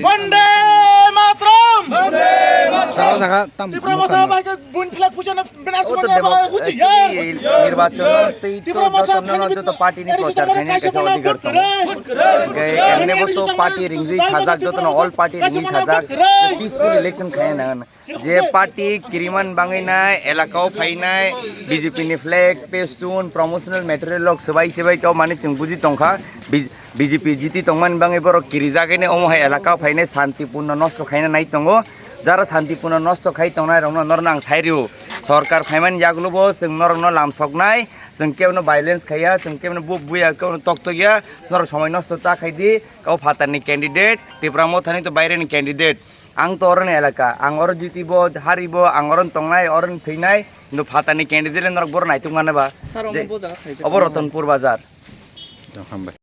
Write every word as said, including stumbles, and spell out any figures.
Bande Mataram! Saro jaga tam Tipra Motha bai ke bun flag puja na benar semua ba huchi yar. Nirbachon tei to jotono joto party ni prochar khaina kaisa odhikar tongo. Hingke emne bo to party ringwi sajak, jotono all party ringwi sajak, peaceful election khaina nangan. Je party kiriman bangwi nai, elakao phainai, B J P ni flag, pestun, promotional material rok swbai swbai tongmani chwng buji tongkha. B J P jiti tongmani bangwi borok kirijagwi nai, omo hai elakao phainai, santipurno nosto khaina nai tongo. Jara santipurno nosto khai tongnai rokno norno ang sai rio. Sorkar phaimani yagulo bo chwng norokno lamsoknai, chwng kebono violence khaiya, chwng kebono bu-, buya, kebono toktokya, norok somoi nosto ta khaidi, kau phatarni candidate, Tipra Mothani to baireni candidate. Ang to oroni elaka, ang oro jitibo, haribo, ang oroni tongnai, oroni thwinai, hintu phatarni candidate le norok boro naituk mane ba. Sir, omo Je-, bo jaga khaijak obo nai. Ratanpur Bazar. Hambai.